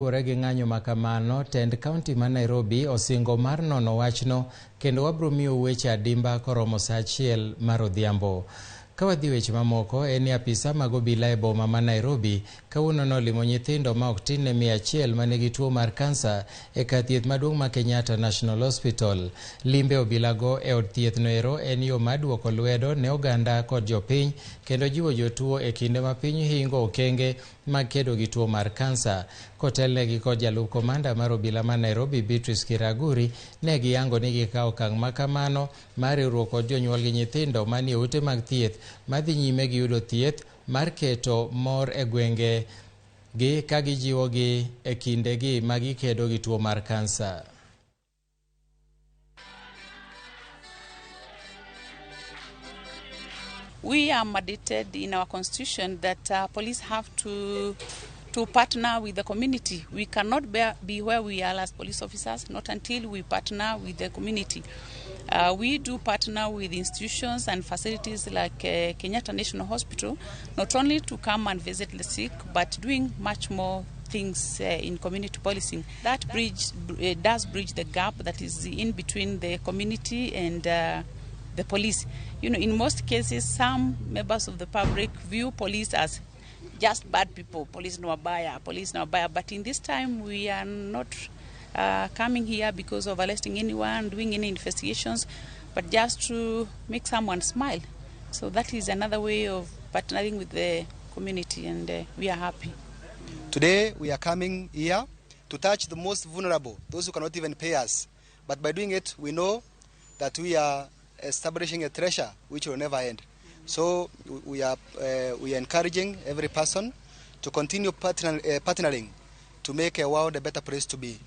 Kaluwore gi ng'anyo ma kamano, tend kaunti ma Nairobi osingo mar nono wachno kendo wabro miyou weche adimba koromo saa achiel mar odhiambo. Ka wadhi weche mamoko, en ni apisa mag obila e boma ma Nairobi kawuono nolimo nyithindo ma ok tin ne 100 manigi tuo mar kansa e kar thieth maduong' ma Kenyatta National Hospital. Limbe obilago e od thieth noero en yo mar duoko lwedo ne oganda kod jopiny kendo jiwo jotuo e kinde ma piny hingo okenge mag kedo gi tuo mar kansa. Kotelnegi kod jalup komanda mar obila ma Nairobi Beatrice Kiraguri, ne giyango ni gikawo okang' ma kamano mar riwruok kod jonyuol gi nyithindo manie ute mag thieth madhi nyime gi yudo thieth mar keto mor e gwenge gi ka gijiwogi e kindegi ma gikedo gi tuo mar kansa. We are mandated in our constitution that police have to partner with the community. We cannot be where we are as police officers, not until we partner with the community. We do partner with institutions and facilities like Kenyatta National Hospital, not only to come and visit the sick, but doing much more things in community policing. That bridge does bridge the gap that is in between the community and the police. In most cases, some members of the public view police as just bad people. Police no abaya, police no abaya. But in this time, we are not coming here because of arresting anyone, doing any investigations, but just to make someone smile. So that is another way of partnering with the community, and we are happy. Today, we are coming here to touch the most vulnerable, those who cannot even pay us. But by doing it, we know that we are establishing a treasure which will never end. So we are encouraging every person to continue partnering to make a world a better place to be.